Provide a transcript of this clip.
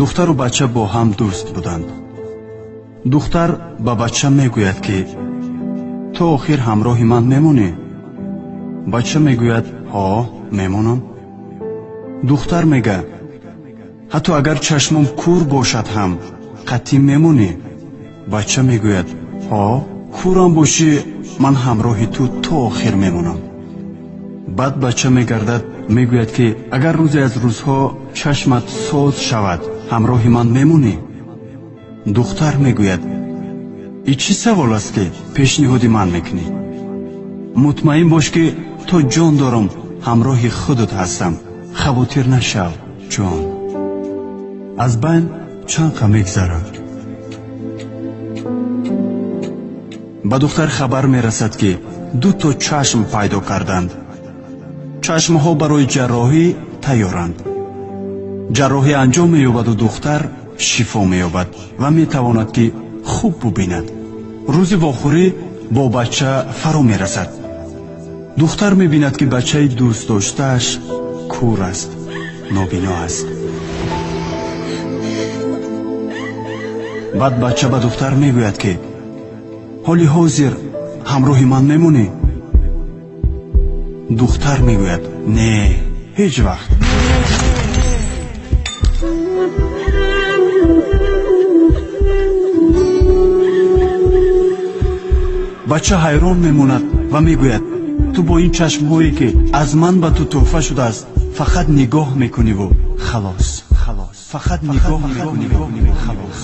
Духтару бача бо ҳам дӯст буданд. Духтар ба бача мегӯяд, ки то охир ҳамроҳи ман мемонӣ? Бача мегӯяд: ҳо, мемонам. Духтар мега: ҳатто агар чашмом кур бошад ҳам қатъӣ мемонӣ? Бача мегӯяд: ҳо, курам бошӣ, ман ҳамроҳи ту то охир мемонам. Баъд бача мегардад, мегӯяд, ки агар рӯзе аз рӯзҳо чашмат соз шавад, ҳамроҳи ман мемонӣ? Духтар мегӯяд: и чӣ савол аст, ки пешниҳоди ман мекунӣ? Мутмаин бош, ки то ҷон дорам, ҳамроҳи худат ҳастам. Хавотир нашав, ҷон. Аз байн чанд қа мегзарад. Ба духтар хабар мерасад, ки ду то чашм пайдо карданд. Чашмҳо барои ҷарроҳӣ тайёранд. Ҷарроҳӣ анҷом меёбаду духтар шифо меёбад ва метавонад, ки хуб бубинад. Рӯзи вохӯрӣ бо бача фаро мерасад. Духтар мебинад, ки бачаи дӯстдоштааш кур аст, нобино аст. Баъд бача ба духтар мегӯяд, ки ҳоли ҳозир ҳамроҳи ман мемонӣ? Духтар мегӯяд: не, ҳеҷ вақт. Бача ҳайрон мемонад ва мегӯяд: ту бо ин чашмҳое, ки аз ман ба ту тӯҳфа шудааст, фақат нигоҳ мекуниву халос, фақат нигоҳ мекуниву халос.